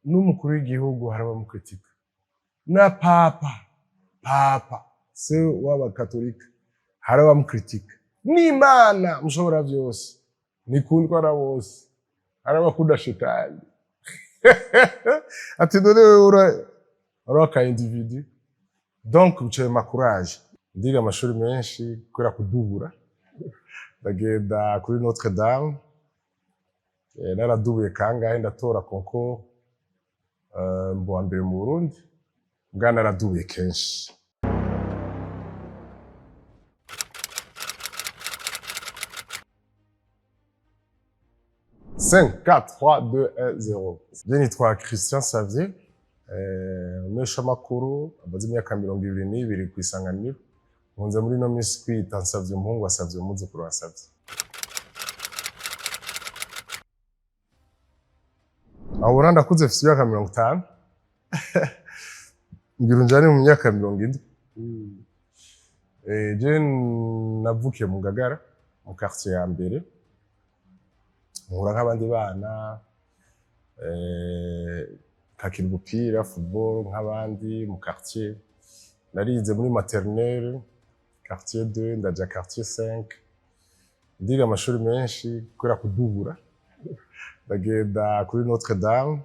N'umukuru w'igihugu hari abamukritika, na papa, papa se w'abakatolika hari abamukritika, n'Imana mushobora byose ntikundwa na bose, hari abakunda shetani. Ati none wewe uri aka individu. Donc bicaye ma courage, ndiga amashuri menshi kubera kudubura. Ndagenda kuri Notre Dame, naradubuye kangahe, ndatora concours, mba uwa mbere mu Burundi bwa naradubuye kenshi. Cinq, quatre, trois, deux, un, zéro. Je nitwa Christian Savier, umumenyeshamakuru amaze imyaka 22 ku Isanganiro. Nkunze muri ino minsi kwiyita Nsavye umuhungu wa Savye, umwuzukuru wa Savye. Aho ubona ndakuze, mfise imyaka 50, ngira unjane mu myaka 70. Je navukiye mu Ngagara, mu quartier ya mbere, nkura nk'abandi bana, nkakina umupira, football, nk'abandi mu quartier. Narize muri maternelle quartier 2, ndaja quartier 5, ndiga amashuri menshi kubera kudubura. Ndagenda kuri Notre Dame,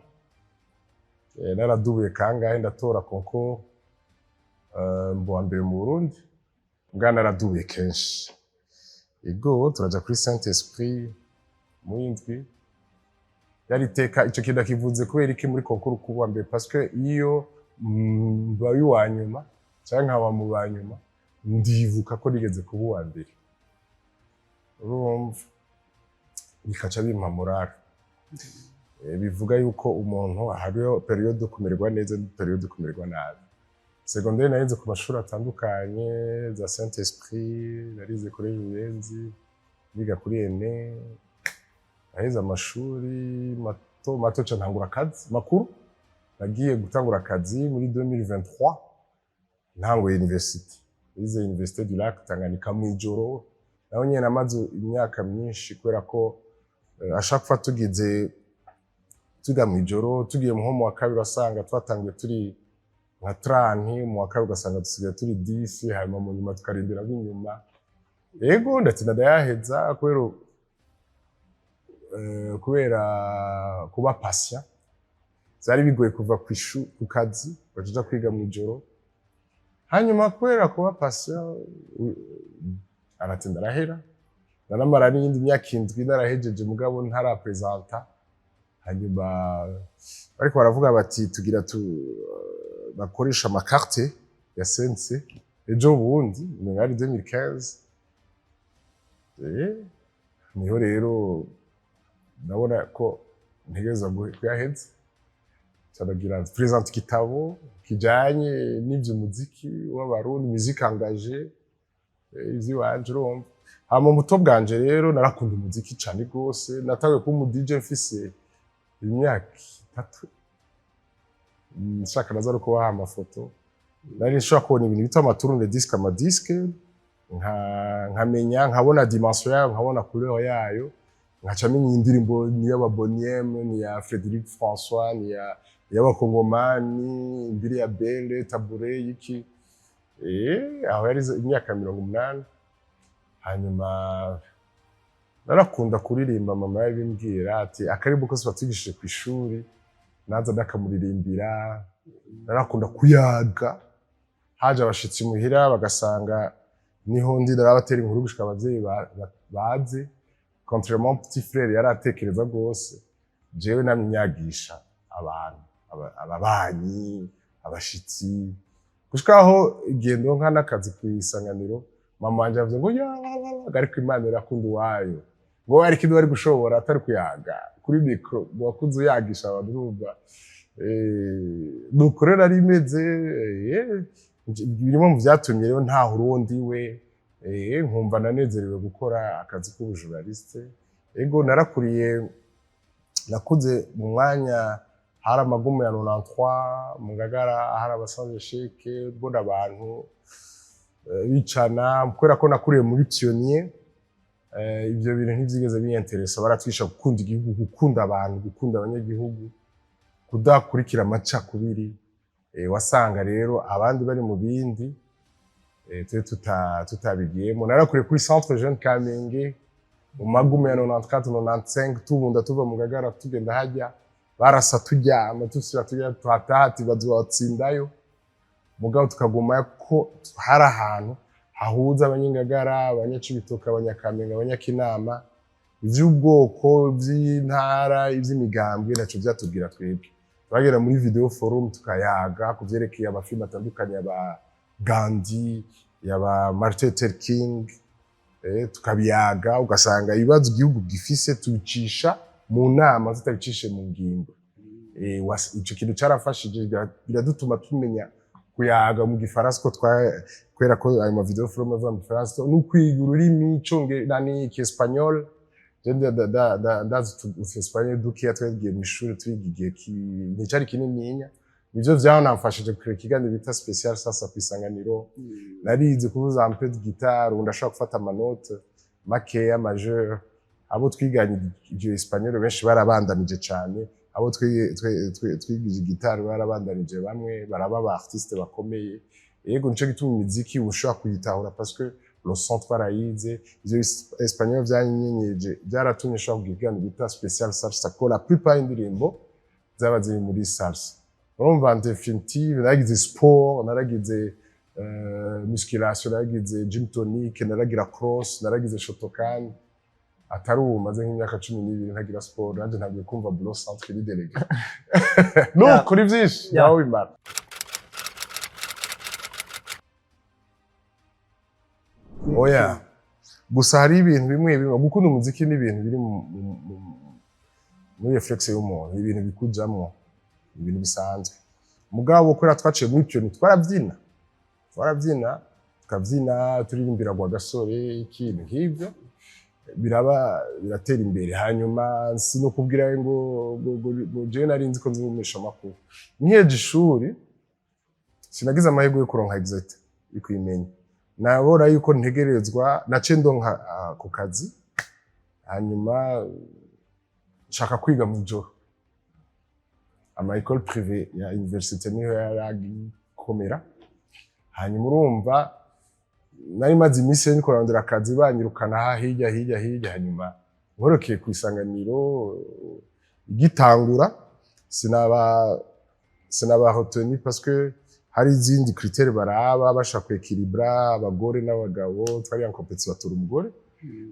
naradubuye kangahe, ndatora concours, mba uwa mbere mu Burundi bwa naradubuye kenshi. Ego, turaja kuri Saint Esprit mu indwi yari iteka. Ico kintu kivuze kubera iki muri concours kuba mbere? Parce que iyo mbaye uwa nyuma canke nkaba mu ba nyuma, ndibuka ko nigeze kuba uwa mbere, urumva bikaca bimpa morale. Bivuga yuko umuntu hariho période yo kumererwa neza, période yo kumererwa nabi. Secondaire narize ku mashuri atandukanye, za Saint Esprit, narize kuri Ruyenzi, niga kuri Ene. Naheze amashuri mato mato ca ntangura akazi makuru. Nagiye gutangura akazi muri 2023, ntanguye université. Nize Université du Lac Tanganyika mw'ijoro. Naho nyene namaze imyaka myinshi, kubera ko à chaque fois tugize tuga mw'ijoro, tugiye nko mu wa kabiri, wasanga twatanguye turi nka 30, mu wa kabiri ugasanga dusigaye turi 10, hanyuma mu nyuma tukarindira b'inyuma. Ego, ndatinda ndayaheza kubera kuba patient. Vyari bigoye kuva ku kazi ugaca uja kwiga mw'ijoro. Hanyuma kubera kuba patient, aratinda arahera. Naramara n'iyindi myaka 7 narahejeje, mugabo ntarapresenta. Hanyuma bariko baravuga bati tugira tu bakoresha ama carte ya CNC ejo bundi, umenga ari 2015. Niho rero ndabona ko ntegerezwa kuyaheza, caragira présente igitabo kijanye n'ivy'umuziki w'Abarundi, musique engagée, ivy'iwanje, urumva. Hama mu buto bwanje rero narakunda umuziki cane gose. Natanguye kuba umu DJ mfise imyaka 3. Nshaka naza no kubaha amafoto. Nari nshobora kubona ibintu bita ama tourne-disque, ama disque, nkamenya, nkabona dimension yayo, nkabona couleur yayo, nkaca menya indirimbo ni y'aba Boney M, ni ya Frédéric François, ni ya y'abakongomani, Imbiri ya Belle, Tabure y'iki. Aho yari imyaka 80. Hanyuma narakunda kuririmba. Mama yabimbwira ati akaririmbo kose batwigishije ku ishuri naza ndakamuririmbira. Narakunda kuyaga, haje abashitsi muhira bagasanga niho ndi, narabatera inkuru gushika abavyeyi baze. Contrairement petit frère yari atekereza rwose, jewe namye nyagisha abantu, ababanyi, abashitsi, gushika aho igihe ndonka n'akazi kw'isanganiro, mama wanje avuze ngo ya, ariko Imana irakunda uwayo, ngo hari ikintu bari gushobora atari kuyaga kuri micro, ngo wakuze uyagisha abantu, urumva. Nuko rero ari imeze, birimo mu vyatumye rero ntaho urundi we, nkumva nanezerewe gukora akazi k'ubu journaliste. Ego, narakuriye, nakuze mu mwanya hari amagumu ya 93 mu Ngagara, hari aba sans-échec, mbona abantu bicana. Kubera ko nakuriye muri pionnier, ivyo bintu ntivyigeze binyenteresa. Baratwisha gukunda igihugu, gukunda abantu, gukunda abanyagihugu. Kudakurikira amacakubiri. Wasanga rero abandi bari mu bindi, twe tutabigiyemo. Narakuriye kuri Centre Jeune Kamenge mu magume ya 94, 95, tubunda tuva mu Gagara tugenda hajya barasa, turyama, dusubira tujya, tuhataha ati bazobatsindayo. Mugabo tukaguma ko hari ahantu hahuza Abanyengagara, Abanyacibitoke, Abanyakamenge, Abanyakinama. Ivy'ubwoko, ivy'intara, ivy'imigambwe ntaco vyatubwira twebwe. Twagera muri vidéo forum tukayaga ku vyerekeye amafilmu atandukanye yaba Gandhi, yaba Martin Luther King, tukabiyaga. Ugasanga ibibazo igihugu gifise tubicisha mu nama, tutabicishe mu ngingo. Ico kintu carafashije, biradutuma tumenya kuyaga mu gifaransa, ko twa kubera ko ayo ma vidéo forum avuga mu gifaransa, no kwiga ururimi icongereza n'ikiespagnol. Je ndazi utu-espagnol dukeya twagiye mu ishuri twiga igihe nticari kinininya. Nivyo vyanamfashije kureka ikiganiro bita Spécial Salsa kw'isanganiro. Narize kuvuza un peu de guitare, ubu ndashobora gufata ama notes makeya majeur. Abo twiganye ivyo espagnol benshi barabandanije cane, abo twigije guitare barabandanije, bamwe baraba aba artiste bakomeye. Yego, nico gituma imiziki ushobora kuyitahura parce que le son twarayize. Ivyo espagnol vyanyenyeje, byaratumye nshobora kugira ikiganiro bita Spécial Salsa, ko la plupart y'indirimbo zaba ziri muri salsa. Urumva, en définitive, naragize sport, naragize musculation, naragize gym tonic, naragira cross, naragize shotokan. Atari ubu maze nk'imyaka 12 ntagira sport, nanje ntabwiye kumva boulot centre ni délégué no kuri vyinshi naho bimara. Oya, gusa hari ibintu bimwe bimwe, gukunda umuziki ni ibintu biri muri réflexe y'umuntu, ni ibintu bikujamwo, ni ibintu bisanzwe. Mugabo kubera twaciye muri icyo, twarabyina, twarabyina, tukabyina turirimbira gwa gasore, ikintu nk'ibyo biraba biratera imbere. Hanyuma sinokubwira ngo jewe nari nzi ko nzi amakuru nkiheje ishuri. Sinagize amahirwe yo kuronka exet yo kuyimenya. Nabora yuko ntegerezwa, naciye ndonka ku kazi, hanyuma nshaka kwiga mu ijoro. Ama école privée ya université niyo yaragikomera. Hanyuma urumva nari maze iminsi niko kurondera akazi, banyirukana aha hirya hirya hirya. Hanyuma nkorokeye ku Isanganiro igitangura, sinaba retenu parce que hari izindi critères baraba, bashaka kwéquilibra abagore n'abagabo. Twari en compétition, batora umugore.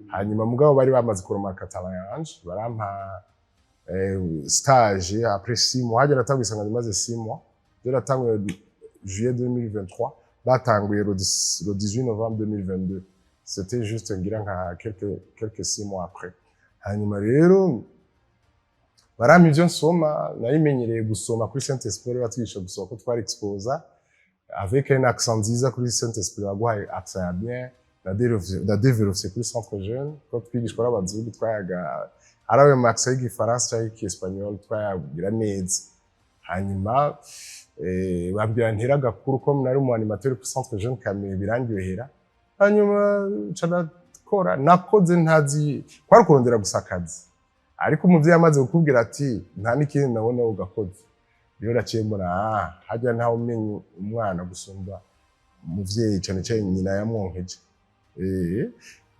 Hanyuma mugabo bari bamaze kuremarqua talent yanje, barampa stage après 6 mois. Hagera natangura Isanganiro imaze 6 mois. Je natanguye juillet 2023, batanguye le 10 le 18 novembre 2022. C'était juste ngira nka quelques 6 mois après. Hanyuma rero barampa ivyo nsoma. Narimenyereye gusoma kuri Saint Esprit, batwigisha gusoma ko twari exposa avec un accent nziza kuri Saint Esprit, baguhaye accent ya bien. Nadéveloppé kuri Centre Jeune, ko twigishwa n'abazungu, twayaga ari ayo accent y'igifaransa cyangwa icyespagnol, twayagira neza. Hanyuma bambwira ntera agakuru ko nari umu animateur kuri Centre Jeune Kamenge, birandyohera. Hanyuma nca ndakora. Nakoze ntazi, kwari kurondera gusa akazi, ariko umuvyeyi amaze kukubwira ati nta n'ikindi nabona ugakoze, rero naciye mbona harya ntawe umenya umwana gusumba umuvyeyi, cane cane nyina yamwonkeje.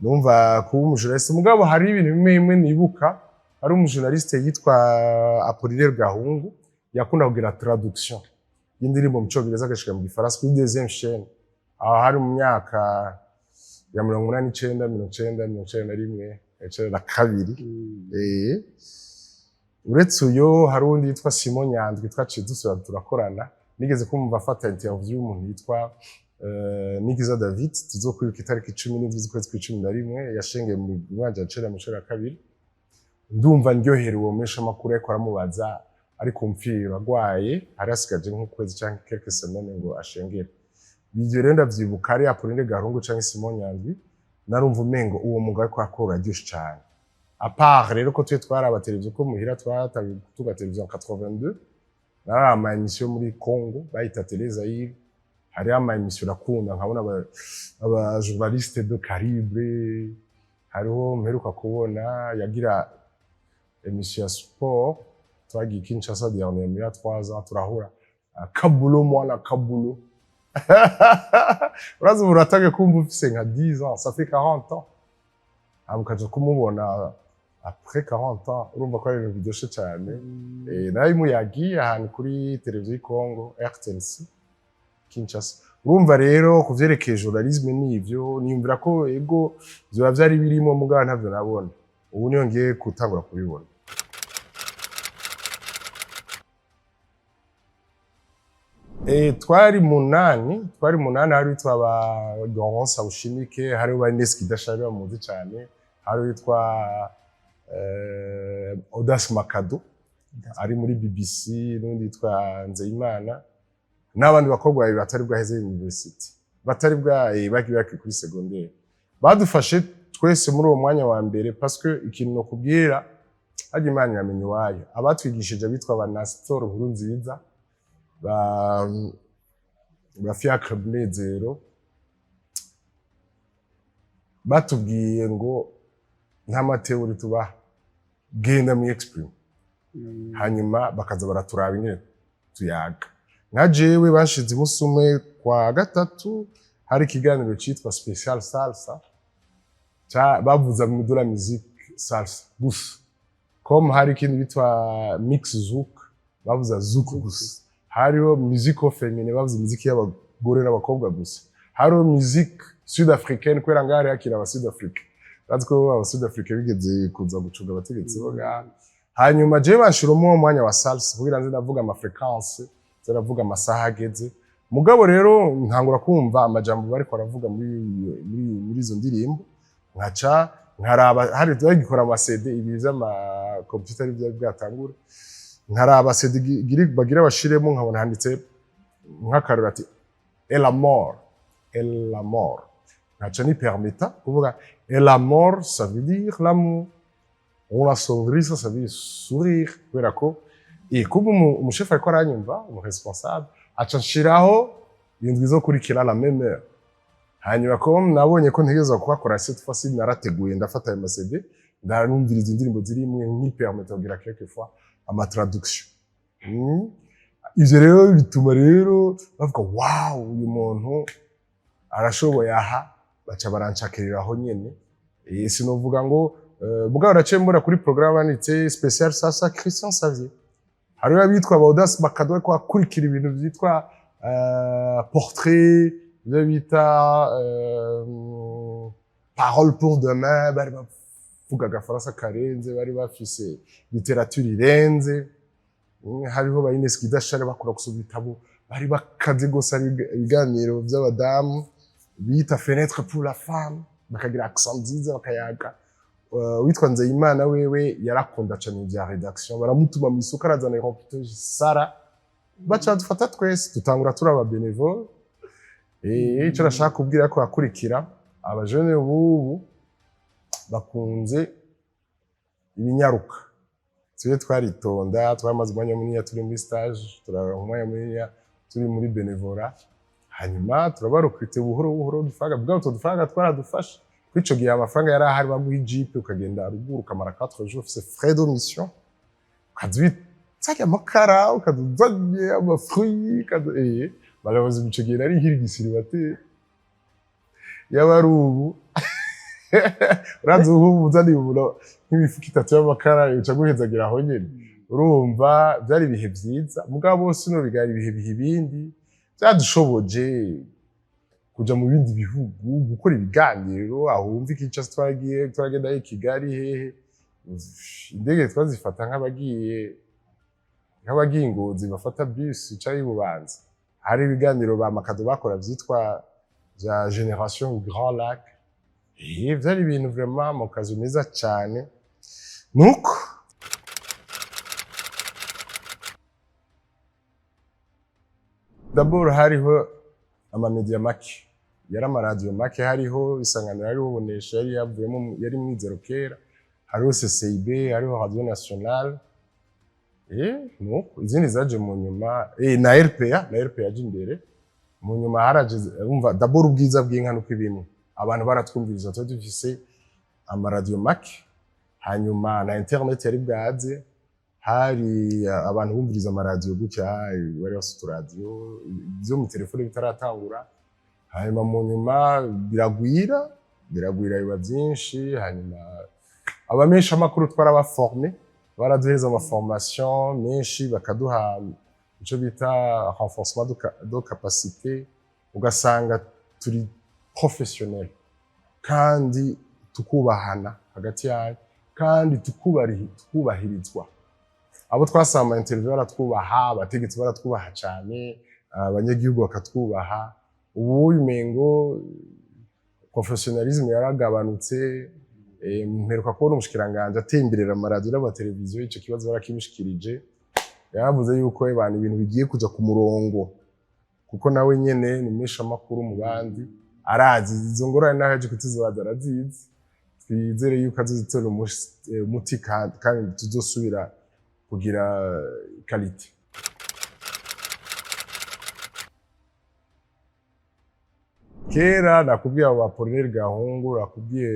Numva kuba umujournaliste. Mugabo hari ibintu bimwe bimwe nibuka. Hari umujournaliste yitwa Apollinaire Gahungu, yakunda kugira traduction y'indirimbo mu Congereza agashika mu Gifaransa kuri deuxième chaîne. Aho hari mu myaka ya 89, 90, 91, 92. Uretse uyo, hari uwundi yitwa Simon Nyandwi, twaciye dusubira turakorana. Nigeze kumva afata interview y'umuntu yitwa Nikiza David, tuzokwibuka itariki 17 z'ukwezi kw'icumi na rimwe, yashengeye mu mwanja cenda mu cumi na kabiri. Ndumva ndyoherewe uwo mumenyeshamakuru ariko aramubaza ari ku mfiro, agwaye, hari hasigaje nk'ukwezi canke quelques semaines ngo ashengere. Ivyo rero ndavyibuka, ari Apolline Gahungu canke Simon Nyandwi. Narumva umengo uwo mugabo ariko arakora uraryoshe cane. À part rero ko twe twaraba televiziyo, ko muhira twatabiye gutunga televiziyo en 82, naraba ama émission muri Congo bayita Télé Zaïre. Hariho ama émission nakunda, nkabona aba journaliste de calibre. Hariho mperuka kubona yagira émission ya sport. Twagiye Kinshasa dernièrement, il y a 3 ans, turahura. Kabulo mwana Kabulo, urazi ubu uratangiye kumva ufise nka 10 ans, ça fait 40 ans, hama ukaja kumubona après 40 ans, urumva ko ari ibintu biryoshe cyane. Nawe muyagiye ahantu kuri televiziyo y'Kongo, RTNC Kinshasa. Urumva rero, ku vyerekeye journalisme n'ivyo niyumvira ko ego vyoba vyari birimo, mugabo ntavyo nabona. Ubu niyo ngiye gutangura kubibona. Twari munani. Hari witwa ba Laurence Bushimike, hari ba Ines Kidashari bamuzi cyane, hari witwa Audace Makado ari muri BBC, n'undi witwa Nzeyimana, n'abandi bakobwa babiri batari bwaheze university, batari bwa baki baki kuri secondaire. Badufashe twese muri uwo mwanya wa mbere, parce que ikintu nokubwira, harya Imana iramenya iwayo. Abatwigishije abitwa ba Nestor Nkurunziza, ba Fiacre Munezero, batubwiye ngo nta ma théorie tubaha, genda mu exprime. Hanyuma bakaza baraturaba ingene tuyaga. Nka jewe bashize umunsi umwe kwa gatatu, hari ikiganiro citwa Special Salsa, bavuza de la musique salsa gusa, comme hari ikindi bitwa Mix Zouk, bavuza zouk gusa. Hariho musique au féminin, bavuza imiziki y'abagore n'abakobwa gusa. Hariho musique sud africaine, kubera ngaho hari hakiri aba sud afrique, bazi ko aba sud afrique bigeze kuza gucunga abategetsi bo ngaha. Hanyuma jewe banshiramo uwo mwanya wa salsa kugira nze ndavuga ama fréquence, nze ndavuga amasaha ageze. Mugabo rero ntangura kumva amajambo bariko baravuga muri izo ndirimbo, nkaca nkaraba hari bagikora ama CD, ibi vy'ama computer ari byari bwatangura, nkaraba CD bagira bashiremo, nkabona handitse nk'akarori ati "El amor, el amor", nkaca ni permita kuvuga "el amor ça veut dire l'amour, una sonrisa ça veut dire sourire", kubera ko kuba umushefu ariko aranyumva, umu responsable aca nshiraho indwi zo kurikira la même heure. Hanyuma ko nabonye ko ntegerezwa kuhakora, cette fois ci narateguye, ndafata ayo ma CD, ndarumviriza indirimbo zirimwe, nkipermeta kugira quelquefois ama traduction. Ivyo rero bituma rero bavuga: "Wow, uyu muntu arashoboye aha." Baca barancakirira aho nyene. Sinovuga ngo mugabo naciye mbona kuri programme banditse "Special Salsa Christian Xavier". Hariho abitwa ba Audace Makado bariko bakurikira ibintu vyitwa portrait, ibyo bita parole pour demain, bari bavuga agafaransa karenze, bari bafise littérature irenze. Hariho ba Ines Kidashare bakora gusoma ibitabo, bari bakaze gose. Ari ibiganiro vy'abadamu bita Fenêtre pour la femme, bakagira accent nziza, bakayaga. Witwa Nzeyimana wewe yarakunda cane ivya rédaction, baramutuma mu isoko, arazana reportage Sara, baca badufata twese, dutangura turi aba bénévole. Ico nashaka kubwira ko akurikira abajene bubu bakunze ibinyaruka, twe twaritonda, twamaze umwanya munini turi muri stage, turaronka umwanya munini turi muri bénévolat, hanyuma turabarecruté buhoro buhoro. Udufaranga bwabo, utwo dufaranga twaradufasha. Kuri ico gihe amafaranga yari ahari, baguha ijipe ukagenda ruguru, ukamara 4 jours ufise frais de mission, ukaza uzanye amakara, ukaza uzanye ama fruits, ukaza malheureusement ico gihe nari nkiri gisiribateri. Yaba ari ubu, urazi ubu uzaniye umuntu nk'imifuko itatu y'amakara, uca guhezagira aho nyene. Urumva byari ibihe vyiza, mugabo sino bigari ibihe biha ibindi byadushoboje kuja mu bindi bihugu gukora ibiganiro. Aho wumva Kinshasa, twaragiye, turagenda i Kigali, hehe, indege twazifata nk'abagiye i Ngozi bafata bus ica y'Ububanza. Hari ibiganiro ba Makado bakora vyitwa vya Génération Grand Lac. Vyari ibintu vraiment mu kazi meza cane. Nuko d'abord hariho amamedia make, yari amaradiyo make, hariho Isanganiro, hariho Bonesha yari yavuyemo, yari Mwizero kera, hariho CCIB, hariho Radio Nationale. Nuko izindi zaje mu nyuma, na RPA, na RPA yaje imbere mu nyuma. Haraje, umva, d'abord ubwiza bw'inka nuko ibimwe abantu baratwumviriza, tuba dufise amaradiyo make, hanyuma na internet yari bwaze. Hari abantu bumviriza amaradiyo gutya, bari bafite uturadiyo byo mu telefone bitaratangura. Hanyuma mu nyuma biragwira, biragwira, biba byinshi. Hanyuma abamenyesha amakuru twarabaforme, baraduhereza amaformation menshi, bakaduha icyo bita renforcement de capacité, ugasanga turi professionnel kandi tukubahana hagati yayo, kandi tukubahirizwa. Abo twasaba ama interview baratwubaha, abategetsi baratwubaha cyane, abanyagihugu bakatwubaha. Ubu umengo professionnalisme yaragabanutse. Mperuka kubona umushikiranganji atemberera amaradiyo n'amateleviziyo, ico kibazo barakimushikirije, yaravuze yuko abantu ibintu bigiye kuja ku murongo, kuko nawe nyene ni amakuru mu bandi, arazi izo ngorane, naho yaje kutuzibaza arazizi. Twizere yuko azozitora umuti kandi tuzosubira kugira qualité. Kera nakubwiye abo ba Apollinaire Gahungu, nakubwiye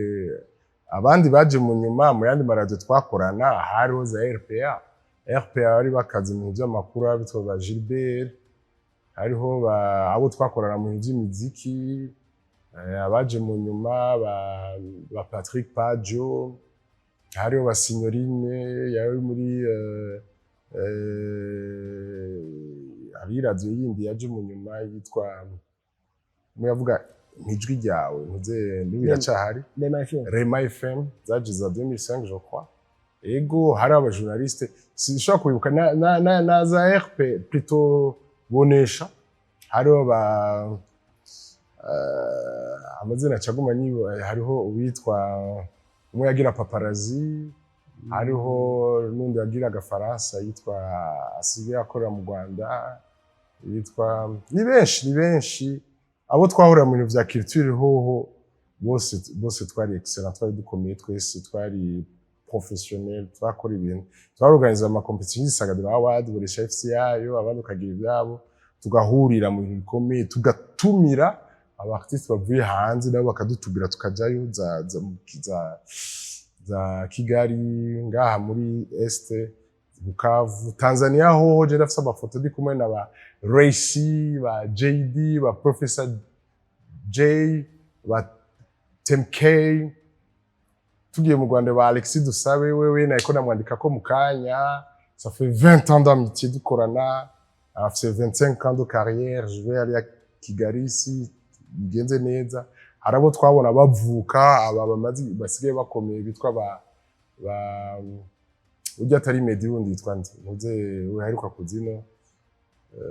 abandi baje mu nyuma mu yandi maradiyo twakorana, hariho za RPA. RPA bari bakaze mu bintu by'amakuru, abitwa ba Gilbert, hariho abo twakorana mu bintu by'imiziki, abaje mu nyuma ba Patrick Pajo, hariho ba Signorine yari muri hari radiyo yindi yaje mu nyuma yitwa muyavuga ijwi ryawe ntuze n'ibiracahari. Rema FM. Rema FM zaje za 2005, je crois. Ego, hari abajournaliste sinshobora kwibuka na za RP, plutôt Bonesha, hariho ba amazina caguma nibo. Hariho uwitwa umwe yagira paparazi, hariho n'undi yagira agafaransa yitwa, asigaye akorera mu Rwanda, yitwa, ni benshi, ni benshi abo twahurira mu bintu vya culture. Hoho bose bose twari excellent, twari dukomeye twese, twari professionnel, twakora ibintu, twarorganiza ama competition y'Isagadura Award, Boresha FC yayo, abandi ukagira ibyabo, tugahurira mu bintu bikomeye, tugatumira aba artiste bavuye hanze nabo bakadutumira, tukajayo za Kigali, ngaha muri Est, Bukavu, Tanzania. Hoho je ndafise amafoto ndi kumwe na ba Racy, ba JD, ba Professor J, ba Temk. Tugiye mu Rwanda, ba Alexis Dusabe, wewe nariko namwandika ko mu kanya, ça fait 20 ans d'amitié dukorana, afise 25 ans de carrière. Je vais aller à Kigali si bigenze neza. Hari abo twabona bavuka, aba bamaze basigaye bakomeye bitwa ba ujya atari Meddy wundi yitwa nde, ntuze uheruka kuzino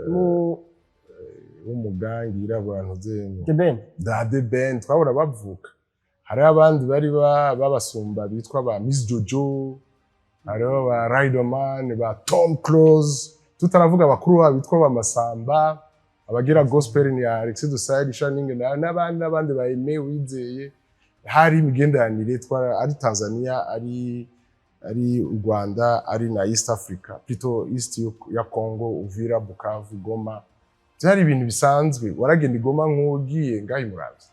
Mu w'umugangi yirabura, ntuze? The Ben. Da The Ben twabona bavuka. Hariho abandi bari babasumba bitwa ba Miss Jojo, hariho ba Riderman, ba Tom Close, tutaravuga abakuru babo bitwa ba Masamba, abagira gospel ni Alexis Dusabe Shining n'abandi n'abandi ba Aimé Wizeye. Hari imigenderanire twara ari Tanzania, ari u Rwanda, ari na East Africa, plutôt East ya Congo, Uvira, Bukavu, Goma. Byari ibintu bisanzwe, waragenda i Goma nk'ugiye ngaho i Muramvya.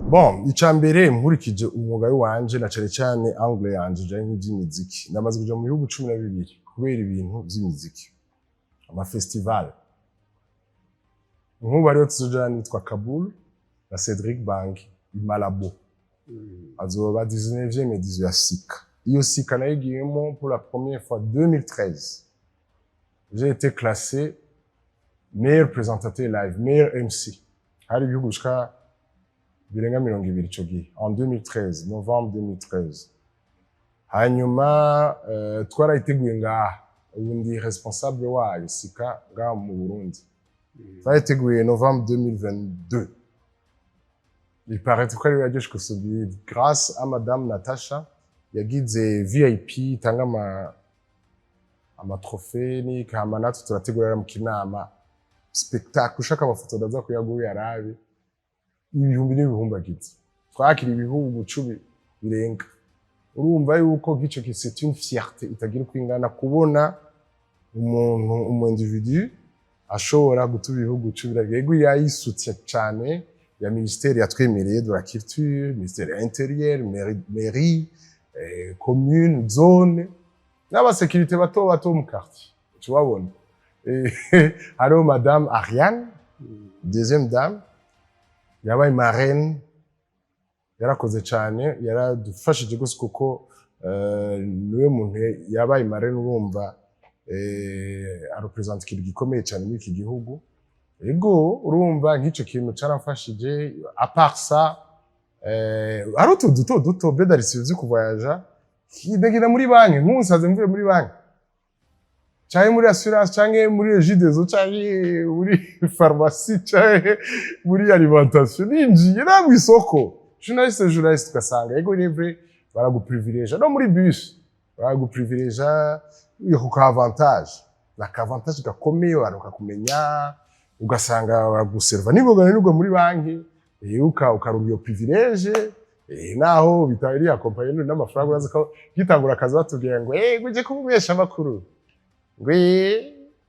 Bon, icya mbere, nkurikije umwuga wanje na cane cane angle yanje ijanye n'ivy'imiziki, ndamaze kuja mu bihugu 12 kubera ibintu vy'imiziki, amafestival. Nk'ubu hariho tuzojana nitwa Kabul na Cedric Bangi i Malabo, azoba 19e édition ya Sika. Iyo Sika nayigiyemo pour la première fois 2013, j'ai été classé meilleur présentateur live, meilleur MC. Hari ibihugu bishika birenga 20 ico gihe, en 2013, novembre 2013. Hanyuma twarayiteguye ngaha, ubu ndi responsable wayo Sika ngaha mu Burundi. Twarayiteguye novembre 2022, il paraît ko ariyo yaryoshe gusumba iyindi, grâce à madame Natasha yagize VIP itanga amatrophée ni kama, natwe turategura mu Kinama spectacle. Ushaka amafoto ndaza kuyaguha yarabe, ibihumbi n'ibihumbi agize, twakira ibihugu 10 birenga. Urumva yuko nk'ico ki c'est une fierté itagira uko ingana kubona umuntu, umu individu ashobora gutuma ibihugu 10. Yego, yayisutse cane. Ya ministère yatwemereye de la culture, ministère intérieur, mairie, commune, zone, n'abasécurité bato bato mu quartier, tubabona. Hariho madame Ariane, deuxième dame, yabaye marraine, yarakoze cyane, yaradufashije gose, kuko niwe muntu yabaye marraine. Urumva, arepresenta ikintu gikomeye cyane muri iki gihugu. Ego, urumva nk'ico kintu caramfashije. À part ça, hari utuntu duto duto bedarisi vyo kuvoyaja, ndagenda muri banki, nk'umusazi mvuye muri banki canke muri assurance canke muri Regideso canke muri pharmacie canke muri alimentation, ninjiye na mw'isoko, journaliste, journaliste, ugasanga ego, il est vrai, baraguprivileja. No muri bus baraguprivileja, ako ka avantage, naka avantage gakomeye, abantu bakakumenya, ugasanga baraguserva ningoga nibwo muri banki, ukaronka iyo privilège, naho bitari accompagné n'amafaranga. Urazi ko gitangura akazi batubwira ngo uje kubumesha amakuru, ngo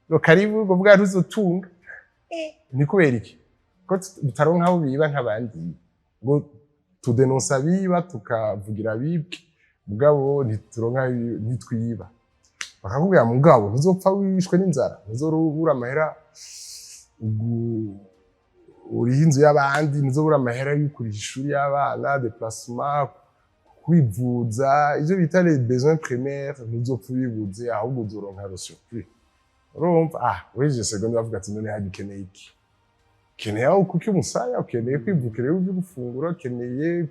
ngo karibu, ngo bwa ntuzotunga. Ni kubera iki ko tutaronka aho biba nk'abandi? Ngo tudenonsa abiba, tukavugira abibwe, mugabo ntituronka, ntitwiba. Bakakubwira, mugabo ntuzopfa wishwe n'inzara, ntuzorubura amahera uriha inzu y'abandi, ntuzobura amahera yo kuriha ishuri y'abana, déplacement, kwivuza, ivyo bita les besoins primaires, ntuzopfa ubibuze, ahubwo uzoronka le surplus. Urumva, uhejeje seconde bavuga ati: "None hajya ukeneye iki? Ukeneye aho kuki umusaya, ukeneye kwivuka, ukeneye ivyo gufungura, ukeneye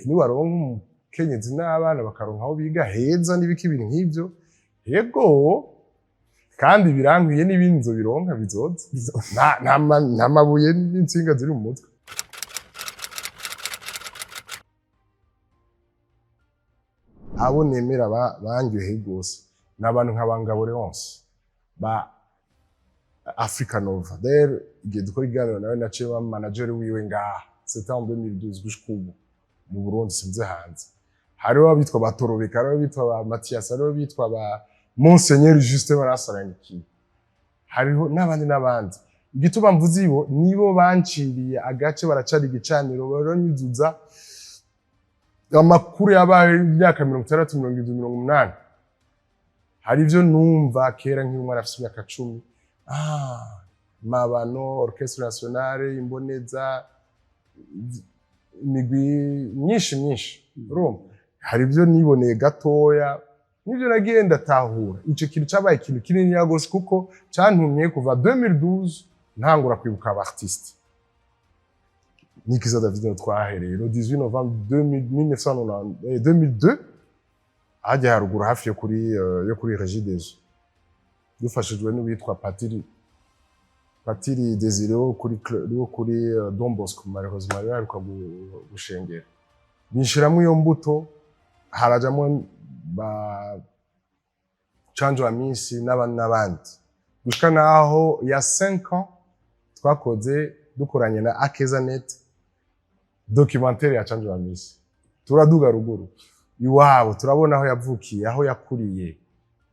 niwaronka umukenyezi n'abana bakaronka aho biga heza n'ibiki, ibintu nk'ivyo." Yego, kandi birankwiye, n'ibindi nzobironka, bizoza. Nta mabuye n'intsinga ziri mu mutwe. Abo nemera bandyoheye rwose ni abantu nka Bangabo Leonce ba Africa Nova. D'ailleurs, igihe dukora ikiganiro nawe, naciye ba manager wiwe ngaha, c'était en 2012. Gushika ubu mu Burundi, sinzi hanze, hariho abitwa ba Torobeka, hariho abitwa ba Mathias, hariho abitwa ba Monseigneur Justin Barasarangikiye, hariho n'abandi n'abandi. Igituma mvuze ibo, nibo banciriye agace, baracara igicaniro, baranyuzuza amakuru yabaye imyaka 60, 70, 80. Hari ibyo numva kera nkiri umwana afite imyaka 10, Mabano, Orchestre Nationale, Imboneza, imigwi myinshi myinshi. Urumva, hari ibyo niboneye gatoya nibyo nagiye ndatahura. Ico kintu cabaye ikintu kinini gose, kuko cantumye kuva 2012 ntangura kwibuka aba artiste. Nikiza David twahereye le 18 novembre 2000 1990, 2002, hajya haruguru hafi yo kuri Regideso, dufashijwe n'uwitwa Patiri Desire wo kuri Don Bosco. Malheureusement rero aheruka gushengera, binshiramo iyo mbuto, harajamwo ba Canjo wa Minsi n'abandi n'abandi, gushika naho ya 5 ans twakoze dukoranye na Akezanet documentaire ya Canjo wa Minsi. Turaduga ruguru iwabo, turabona aho yavukiye, aho yakuriye,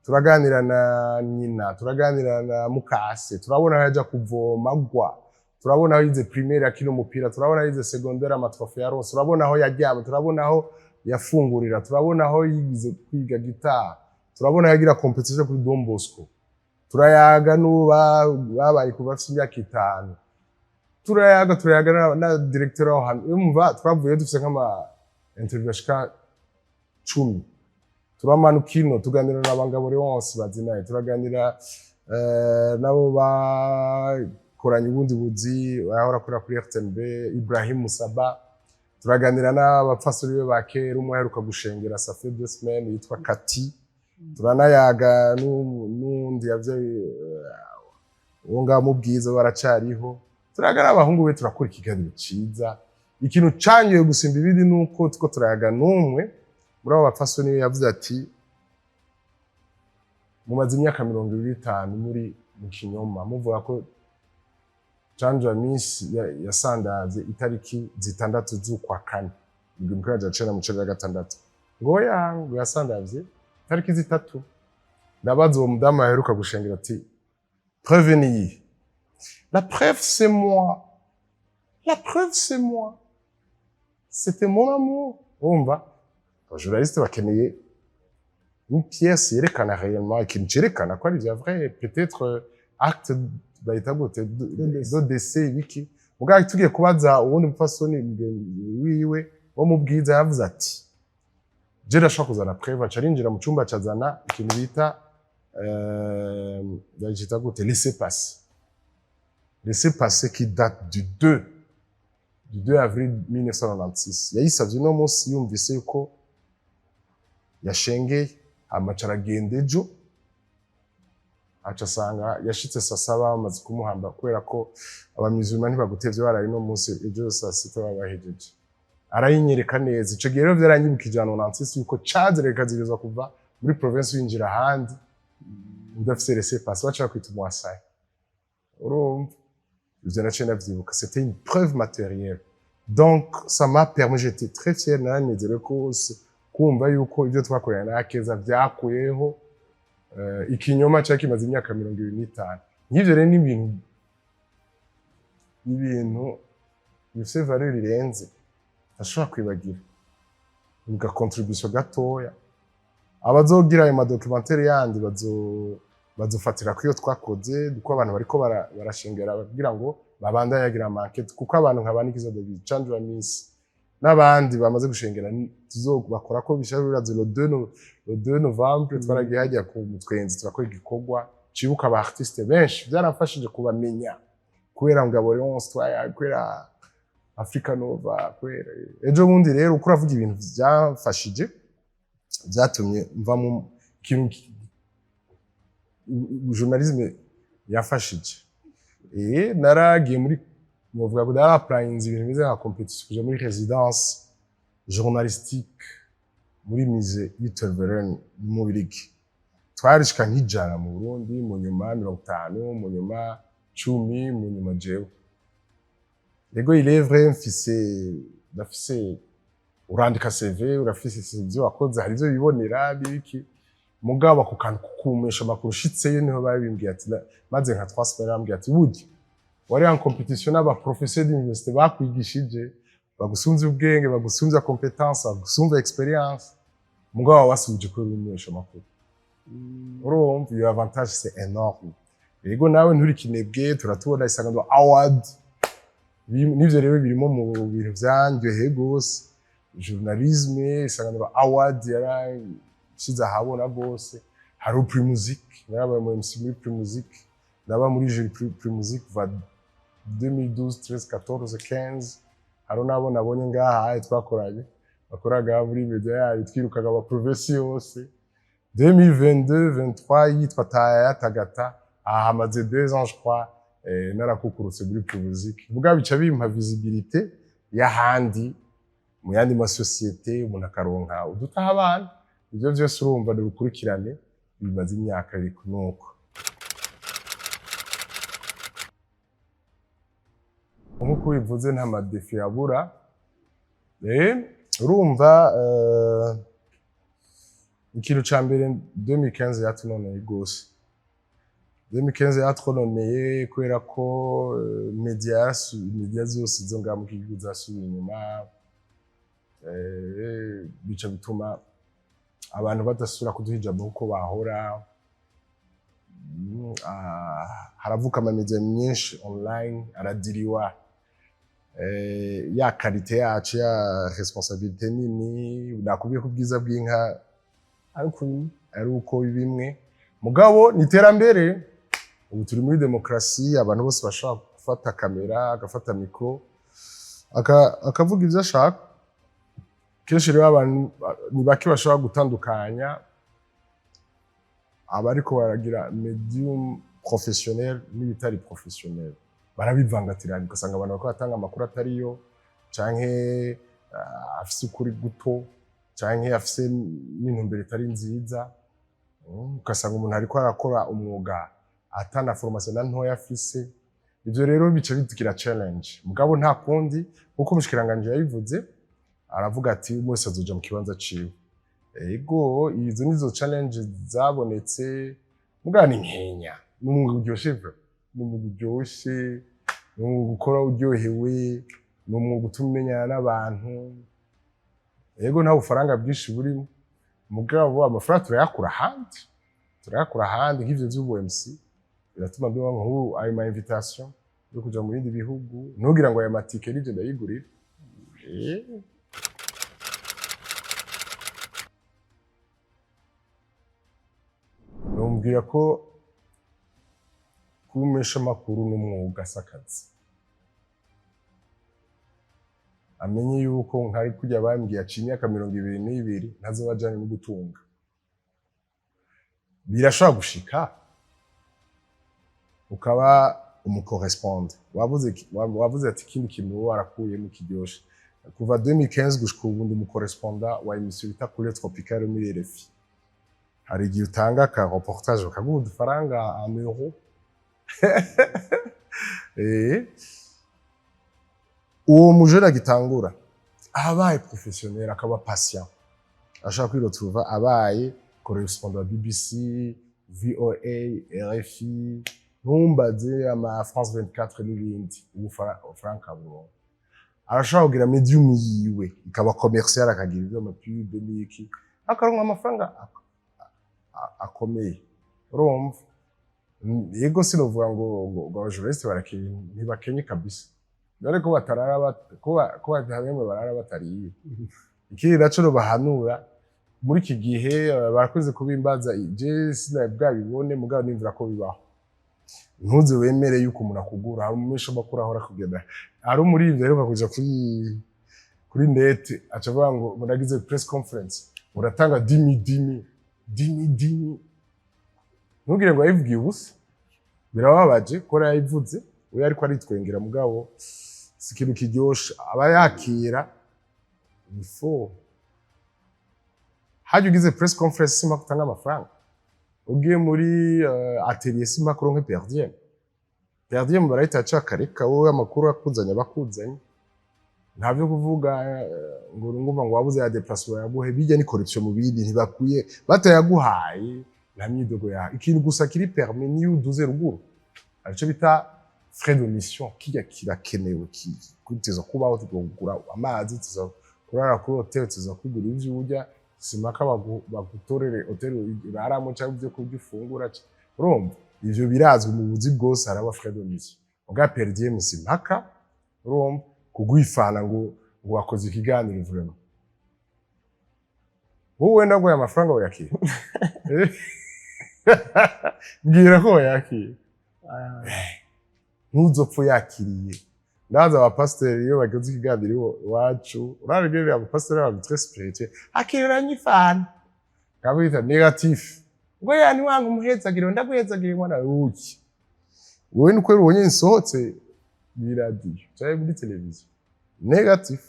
turaganira na nyina, turaganira na mukase, turabona aho yaja kuvoma agwa, turabona aho yize primaire akina umupira, turabona aho yize secondaire, amatrophées yaronse, turabona aho yaryama, turabona aho yafungurira, turabona aho yize kwiga gitari, turabona aho yagira compétition kuri Don Bosco, turayaga n'ubu babaye kuva afite imyaka 5, turayaga na directeur aho hantu. Urumva, twavuye dufise nk'ama interview ashika 10. Turamanuka ino, tuganira na Bangabo Leonce bazinaye, turaganira nabo bakoranye ubundi buzi, ahora akorera kuri RTNB, Ibrahim Musaba, turaganira n'abapfasoni be ba kera, umwe aheruka gushengera, ça fait 2 semaines, yitwa Kati, turanayaga n'undi yavyaye, uwo ngaho mu Bwiza baracariho, turayaga n'abahungu be, turakora ikiganiro ciza. Ikintu canyoye gusimba ibindi nuko tuko turayaga n'umwe muri abo bapfasoni we, yavuze ati: "Mumaze imyaka 25 muri mu kinyoma, muvuga ko Canjo ya Minsi yasandavye itariki 6 z'ukwa kane 1996." Ngo ya, ngo yasandavye itariki 3. Ndabaza uwo mudamu aheruka gushengera ati: "Preuve ni iyihe?" "La preuve, c'est moi." La preuve, c'est moi, c'était mon amour. Urumva, abajournaliste bakeneye une pièce yerekana réellement ikintu cerekana ko ari vya vrai, peut-être acte bayita gute de de décès, ibiki. Mugabo tugiye kubaza uwundi mupfasoni mugenzi wiwe wo mu Bwiza, yavuze ati: "Je ndashobora kuzana preuve." Aca arinjira mu cumba, acazana ikintu bita bayita gute, laissez-passer, laissez-passer qui date du 2 avril 1996. Yayisavye uno munsi yumvise yuko yashengeye, hama aca aragenda ejo, aca asanga yashitse saa 7 bamaze kumuhamba, kubera ko abamizirima ntibagutevye, baraye uno munsi, ejo saa 6 baba bahejeje. Arayinyereka neza. Ico gihe rero vyaranyibukije ahantu 96 yuko cazira kikazirizwa kuva muri province winjira ahandi udafise laissez-passer, baca bakwita umuwasayi. Urumva, ivyo naciye ndavyibuka, c'était une preuve matérielle. Donc ça m'a permis, j'étais très fier, naranezerewe rwose kumva yuko ivyo twakoranye na Akeza vyakuyeho ikinyoma cari kimaze imyaka 25. Nk'ivyo rero ni ibintu bifise valeur irenze ntashobora kwibagira. Ga contribution gatoya, abazogira ayo madocumentaire yandi bazofatira ku iyo twakoze, kuko abantu bariko barashengera kugira ngo babandanye bagira ama enquête, kuko abantu nka Banikiza David, Chandra Miss n'abandi bamaze gushengera tuzobakora ko bishabiraze le 2 novembre. Twaragiye hajya ku Mutwenzi, turakora igikorwa cibuka aba artiste benshi. Byaramfashije kubamenya kubera Ngabo Leonce, kubera Africa Nova, kubera ejo bundi. Rero uko uravuga ibintu byamfashije, byatumye mva mu kintu journalisme yafashije, naragiye muri, novuga ngo narapplyinze ibintu bimeze nka compétition kuja muri résidence journalistique muri musée y'Tervuren mu Bubirigi. Twarishika nk'100 mu Burundi, mu nyuma 50, mu nyuma 10, mu nyuma jewe. Ego, il est vrai, mfise, ndafise, urandika CV, urafise ivyo wakoze, hari ivyo bibonera n'ibiki, mugabo ako kantu kukumesha amakuru ushitseyo niho babimbwiye ati maze nka 3 semaines bambwiye ati: "Burya wari en compétition n'aba professeur d'université bakwigishije, bagusumvye ubwenge, bagusumvye compétence, bagusumvye expérience, mugabo wasubije kuri umumenyesha amakuru." Urumva, iyo avantage, c'est énorme. Yego, nawe nturi kinebwe, turatubona Isanganiro Award. N'ivyo rero birimo mu bintu vyandyoheye gose, journalisme. Isanganiro Award yarashize ahabona gose. Hari Primusic, narabaye mu MC muri Primusic, ndaba muri jury Primusic kuva 2012, 13, 14, 15. Hari n'abo nabonye ngaha twakoranye, bakoraga muri media yayo, twirukaga ama province yose 2022, 23, yitwa Taya Tagata. Aha hamaze 2 ans, je crois, narakukurutse muri Primusic. Mugabo bica bimpa visibilité y'ahandi mu yandi masosiyete, umuntu akaronka udutaha abana. Ivyo vyose urumva ni urukurikirane bimaze imyaka ariko nuko nkuko ubivuze nta madéfis yabura. Urumva, ikintu ca mbere, 2015 yatunoneye gose. 2015 yatwononeye kubera ko media zose zo ngaha mu gihugu zasubiye inyuma, bica bituma abantu badasubira kuduha ijambo kuko bahora. Haravuka amamedia myinshi online aradiriwa ya qualité yacu, ya responsabilité nini. Nakubwiye ko ubwiza bw'inka ariko ari uko bimwe, mugabo ni iterambere. Ubu turi muri demokarasi, abantu bose bashobora gufata kamera, agafata micro, akavuga ivyo ashaka. Kenshi rero abantu ni bake bashobora gutandukanya abariko baragira médium professionnel n'ibitari professionnel, barabivangatiranya, ugasanga abantu bariko batanga amakuru atariyo, canke afise ukuri guto, canke afise n'intumbero itari nziza. Ugasanga umuntu ariko arakora umwuga atana formation na ntoya afise. Ivyo rero bica bigira challenge, mugabo nta kundi, nkuko umushikiranganji yabivuze, aravuga ati umwe wese azoja mu kibanza ciwe. Ego, izo nizo challenge zabonetse, mugabo ni nkenya, ni umwuga uryoshe, vrai, ni umwuga uryoshe. Ni umwuga ukora uryohewe, ni umwuga utuma umenyana n'abantu. Yego, nta bufaranga bwinshi burimo, mugabo amafaranga turayakura ahandi, turayakura ahandi. Nk'ivyo vy'ubu MC biratuma mbiba nk'ubu ayo ma invitation yo kuja mu bindi bihugu, ntugira ngo aya matike nivyo ndayigurira. Nomubwira ko kuba umumenyeshamakuru n'umwuga, si akazi. Amenye yuko nkari kurya bambwiye aciye imyaka 22 ntazoba ajanye no gutunga. Birashobora gushika ukaba umu correspondant, wavuze ati ikindi kintu wowe warakuyemo kiryoshe. Kuva 2015 gushika ubu ndi umu correspondant wa émission bita Couleur Tropicale muri RFI. Hari igihe utanga ka reportage bakaguha udufaranga en euro. Uwo mujene agitangura abaye professionnel, akaba patient, ashaka kwiretrouva abaye correspondant wa BBC, VOA, RFI, ntumbaze ama France 24 n'ibindi. Ubu Frank aburonka, arashobora kugira médium yiwe ikaba commercial, akagira ibyo ama pub n'iki, akaronka amafaranga akomeye. Urumva, yego, sinovuga ngo aba journaliste barakenye, ntibakenye kabisa. Dore ko batarara ko bamwe barara batariye. Ikindi naco bahanura muri iki gihe, barakunze kubimbaza, je sinabwabibone, mugabo nimvira ko bibaho. Ntuze wemere yuko umuntu akugura. Hari umumenyeshamakuru ahora kugenda, hari umuririmbyi aheruka kuja kuri net, aca avuga ngo muragize press conference, uratanga dimi dimi dimi dimi. Ntugire ngo yabivugiye ubusa, birababaje ko yabivuze we ariko aritwengera, mugabo si ikintu kiryoshe. Aba yakira ni faux. Hajya ugize press conference simpaka utanga amafaranga, ugiye muri atelier simpaka uronke per diem. Per diem barahita baca bakareka wowe, amakuru akuzanye abakuzanye, nta byo kuvuga ngo ngumva ngo wabuze ya déplacement yaguhe. Bijya ni corruption mu bindi, ntibakwiye batayaguhaye, nta myidogo yawe. Ikintu gusa kiri permis niyo uduze ruguru, aricyo bita frais de mission. Kijya kirakenewe, tuza kubaho, tugura amazi, tuza kurara kuri hotel, tuza kwigura ivyo urya. Simaka bagutorere hotel uraramo cyangwa ibyo kurya ufungura. Urumva, ivyo birazwi mu buzi bwose, haraba frais de mission. Muga per diem simpaka, urumva, kugwifana ngo wakoze ikiganiro. Vraiment, wowe wenda ngo aya mafaranga wayakira, mbwira ko wayakira. Ntuzopfa uyakiriye. Ndaza abapasiteri iyo bagize ikiganiro iwacu, urabigirira abapasiteri baba très spirituel, akiranye ifana kabita négatif, ngo yani wanga umuhezagiro, ndaguhezagire mwana uki. Wowe nuko ubonye nsohotse muri radiyo cyangwa muri televiziyo, négatif.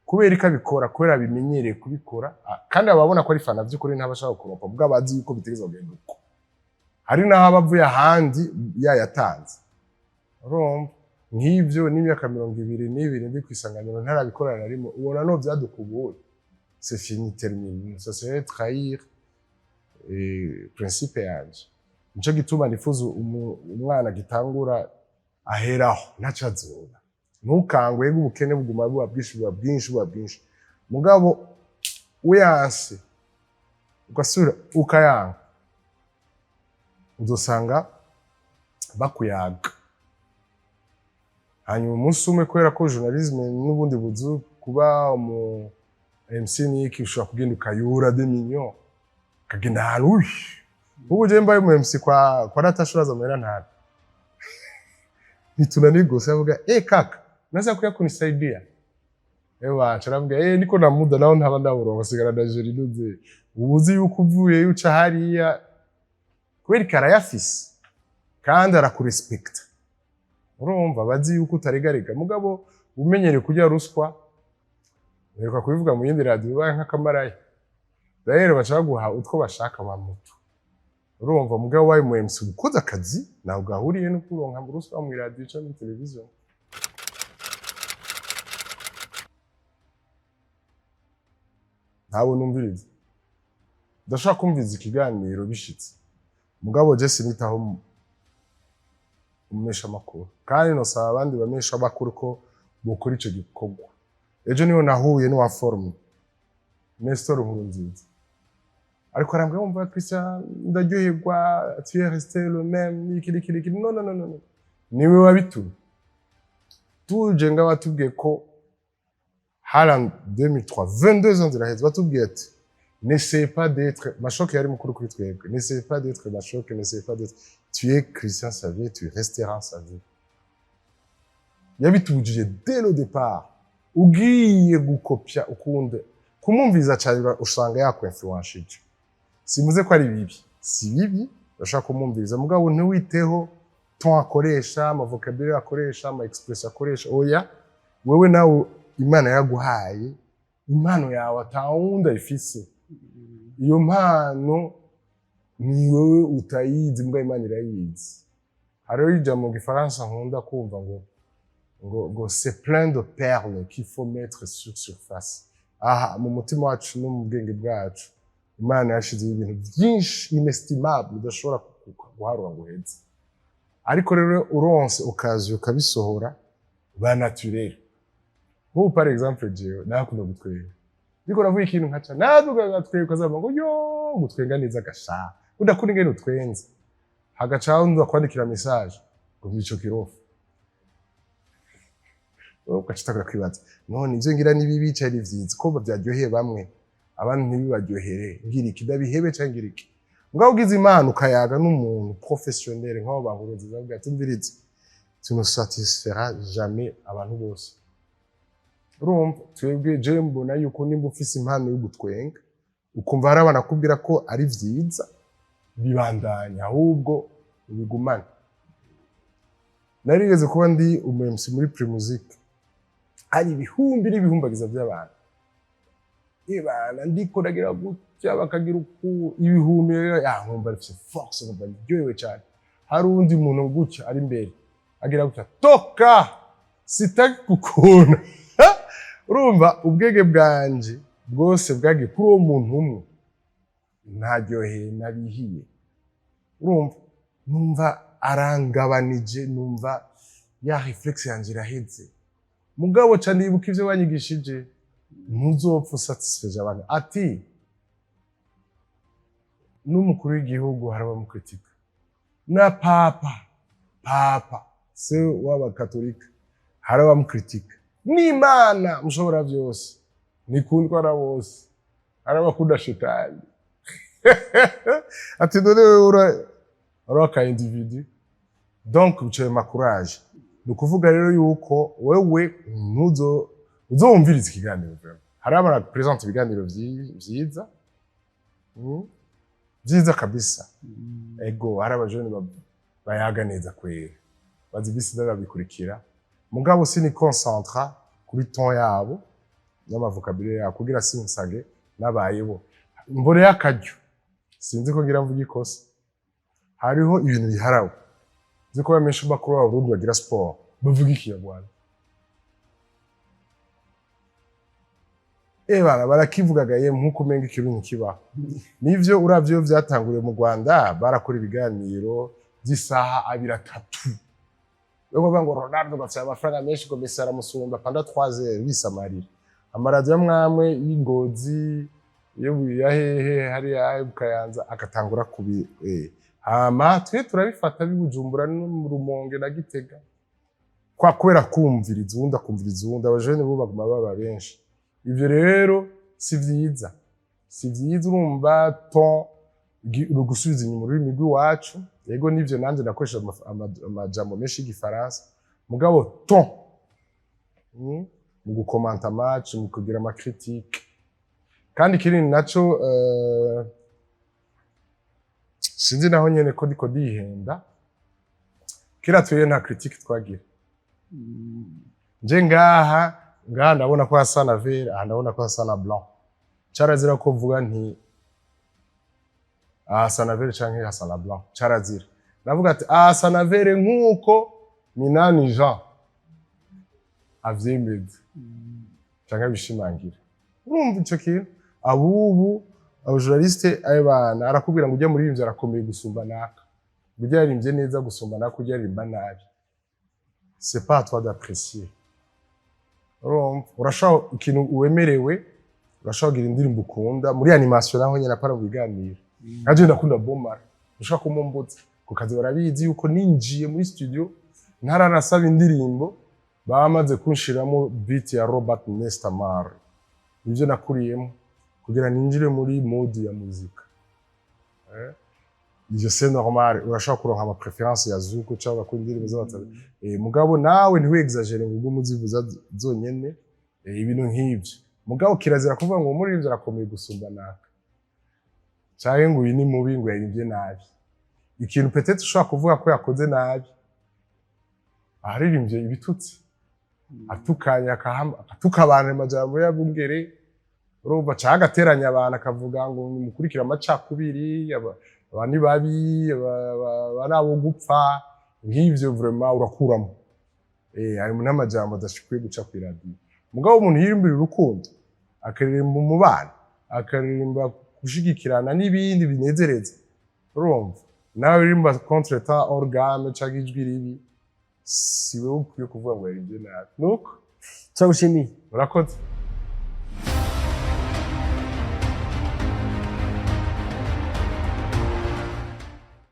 Kubera ko abikora kubera abimenyereye kubikora. Kandi ababona ko ari fana by'ukuri, ntabashaka kuropa ubwo abazi yuko bitegerezwa kugenda uko. Hari n'aho aba avuye ahandi yayatanze. Urumva, nk'ibyo n'imyaka 22 ndi ku Isanganiro ntarabikora na rimwe, ubona no byadukubuye, c'est fini, terminé, ça serait trahir principe yanje. Nico gituma nifuza umwana agitangura aheraho ntaco azoba. Ntukangwe ubukene buguma buba bwinshi, buba bwinshi, buba bwinshi, mugabo uyanse ugasubira ukayanga, uzosanga bakuyaga. Hanyuma umunsi umwe, kubera ko journalisme n'ubundi buzu, kuba umu MC niki, ushobora kugenda ukayura des millions, ukagenda ahantu uy ubu je mbaye umu MC kwa Natasha, uraza amahera ntabi ntitunanigose. Avuga: "Eh kaka, unaweza kuya kunisaidia?" Ewa, aca eh niko na muda naho ntaba ndaburonka, sigara na jeri nuze ubuzi yuko uvuye uca hariya, kubera ikarayafise kandi arakurespekta. Urumva, bazi yuko utaregarega. Mugabo umenyereye kurya ruswa, mperuka kubivuga mu yindi radiyo, ubaye nk'akamaraya rero baca baguha utwo bashaka ba muto. Urumva, mugabo wabaye umu MC ukoze akazi, ntabwo gahuriye no kuronka ruswa mu radiyo cyangwa muri televiziyo. Ntabwo numviriza, ndashobora kumviriza ikiganiro bishitse, mugabo je sinitaho. Umumenyesha makuru, kandi nosaba abandi bamenyesha makuru ko bokora ico gikorwa. Ejo niho nahuye n'uwa forme Nestor Nkurunziza, ariko arambwira: "Wumva Christian, ndaryoherwa, tu es resté le même, iki iki iki." No, no, no, no, niwe wabitumye tuje nga. Batubwiye ko hari en 2003, 22 ans ziraheze, batubwiye ati: "N'essayez pas d'être Mashoke." Yari mukuru kuri twebwe. "N'essayez pas d'être Mashoke, n'essayez pas d'être, tu es Christian Xavier, tu resteras Xavier." Yabitubujije dès le départ. Ugiye gukopya ukunde kumwumviriza cyane, usanga yakwinfluenshije. Simvuze ko ari bibi, si bibi, urashaka kumwumviriza, mugabo ntiwiteho ton akoresha, ama vocabulaire akoresha, ama expression akoresha. Oya, wewe nawe Imana yaguhaye impano yawe, atawundi ayifise. Iyo mpano ni wewe utayizi, mbwa Imana irayizi. Hariho ijambo mu Gifaransa nkunda kumva ngo "C'est plein de perles qu'il faut mettre sur surface." Aha mu mutima wacu no mu bwenge bwacu, Imana yashizeho ibintu byinshi inestimable udashobora guharura ngo uheze. Ariko rero uronse ukaza ukabisohora ba naturel. Nk'ubu par exemple, jewe nakunda gutwenga, ndiko navuga ikintu nkaca naduga ngatwenga, ukazavuga ngo: "Yo, gutwenga neza gasha, udakunda ingene utwenze." Hagacaho nza kwandikira message ngo: "Mico kirofa." Ugaca utangura kwibaza: none ivyo ngira ni bibi canke ni vyiza, ko vyaryoheye bamwe, abandi ntibibaryohere? Ngira iki? Ndabihebe canke ngira iki? Mugabo ugize Imana ukayaga n'umuntu professionnel nk'abo bahuruza, avuga ati: "Umviriza, tu ne satisferas jamais abantu bose." Urumva, twebwe, je mbona yuko nimba ufise impano yo gutwenga, ukumva hari abantu akubwira ko ari vyiza, bibandanya, ahubwo ubigumane. Narigeze kuba ndi umu MC muri Primusic, hari ibihumbi n'ibihumbagiza by'abantu. Ibana ndiko ndagira gutya, bakagira uku ibihumbi, ya nkumva rifise force, nkumva ndyohewe cyane. Hari uwundi muntu gutya ari imbere agira gutya: "Toka, sitaki kukubona." Urumva, ubwenge bwanje bwose bwagiye kuri uwo muntu umwe, ntaryoheye, nabihiye. Urumva, numva arangabanije, numva ya réflexe yanje iraheze. Mugabo ca nibuka ivyo banyigishije: ntuzopfa usatisfeje abantu. Ati n'umukuru w'igihugu hari abamukritika, na papa se w'abakatolika hari abamukritika, n'Imana mushobora byose nikundwa na bose, hari abakunda shetani. Ati none wewe uri aka individu. Donc bicaye ma courage. Ni ukuvuga rero yuko wewe ntuzo uzowumviriza ikiganiro, vraiment hari abara présente ibiganiro vyiza, vyiza kabisa. Ego, hari abajene bayaga neza kwera, bazi ibisi, babikurikira, mugabo sini concentra kuri ton yabo n'ama vocabulaire yabo kugira sinsage nabayeho mbore y'akaryo. Sinzi ko ngira mvuga ikosa. Hariho ibintu biharawe nzi ko bamenshi bakuru b'Abarundi bagira sport bavuga Ikinyarwanda. Bana barakivugaga ye nkuko umenga ikirundi kibaho. Nivyo, uravye iyo vyatanguriye mu Rwanda, barakora ibiganiro by'isaha abiri, atatu, yo kuvuga ngo Ronaldo gafite amafaranga menshi, ngo Messi aramusumba pendant 3 heures, bisamarira amaradiyo amwamwe y'Ingozi, yo ya hehe, hariya mu Kayanza, agatangura kubi. Hama twe turabifata bibujumbura no mu Rumonge na Gitega, kwa kubera kumviriza uwundi, akumviriza uwundi, abajene bo baguma baba benshi. Ivyo rero si vyiza, si vyiza. Urumva, ton ni ugusubiza inyuma ururimi rw'iwacu. Yego, nivyo, nanje nakoresha amajambo menshi y'Igifaransa, mugabo ton, mu gukomanta match, mu kugira ama critique. Kandi ikindi naco, sinzi naho nyene ko ndiko ndihenda, kera twebwe nta critique twagira. Nje ngaha ndabona ko hasa na vert, aha ndabona ko hasa na blanc. Carazira ko mvuga nti aha hasa na vert canke hasa na blanc. Carazira. Navuga ati aha hasa na vert nk'uko Minani Jean avyemeza canke abishimangira. Urumva ico kintu, abubu aba journaliste, ayo bana arakubwira ngo ujya muri ivyo arakomeye gusumba naka. Burya yaririmbye neza gusumba nako urya aririmba nabi, c'est pas à toi d'apprécier. Urumva, urashobora ikintu wemerewe, urashobora kugira indirimbo ukunda muri animation, naho nyine apara mu biganiro. Nkaje ndakunda Bob Marley, ushaka kumumbuza ku kazi, barabizi yuko ninjiye muri studio ntaranasaba indirimbo, bamaze kunshiramo beat ya Robert Nesta Marley. Nivyo nakuriyemo kugira ninjire muri mode ya muzika. Ivyo c'est normal, urashobora kuronka ama préférence ya zouk cyangwa ugakunda indirimbo z'abatari, mugabo nawe ntiwe exagère ngo ugume uzivuza zonyene, ibintu nk'ivyo. Mugabo kirazira kuvuga ngo umuririmbyi arakomeye gusumba naka, canke ngo uyu ni mubi, ngo yaririmbye nabi. Ikintu peut-être ushobora kuvuga ko yakoze nabi, aharirimbye ibitutsi, atukanye, agatuka abantu amajambo y'abungere, urumva, canke agateranya abantu, akavuga ngo nimukurikire amacakubiri, aba ni babi, aba ni abo gupfa, nk'ivyo vraiment urakuramo. Harimo n'amajambo adashikwiye guca kw'iradiyo. Mugabo umuntu yirimbira urukundo, akaririmba umubano, akaririmba gushigikirana n'ibindi binezereza, urumva, nawe uririmba contretemps, organe canke ijwi ribi, si wewe ukwiye kuvuga ngo yaririmbye nabi. Nuko Turagushimiye. Urakoze.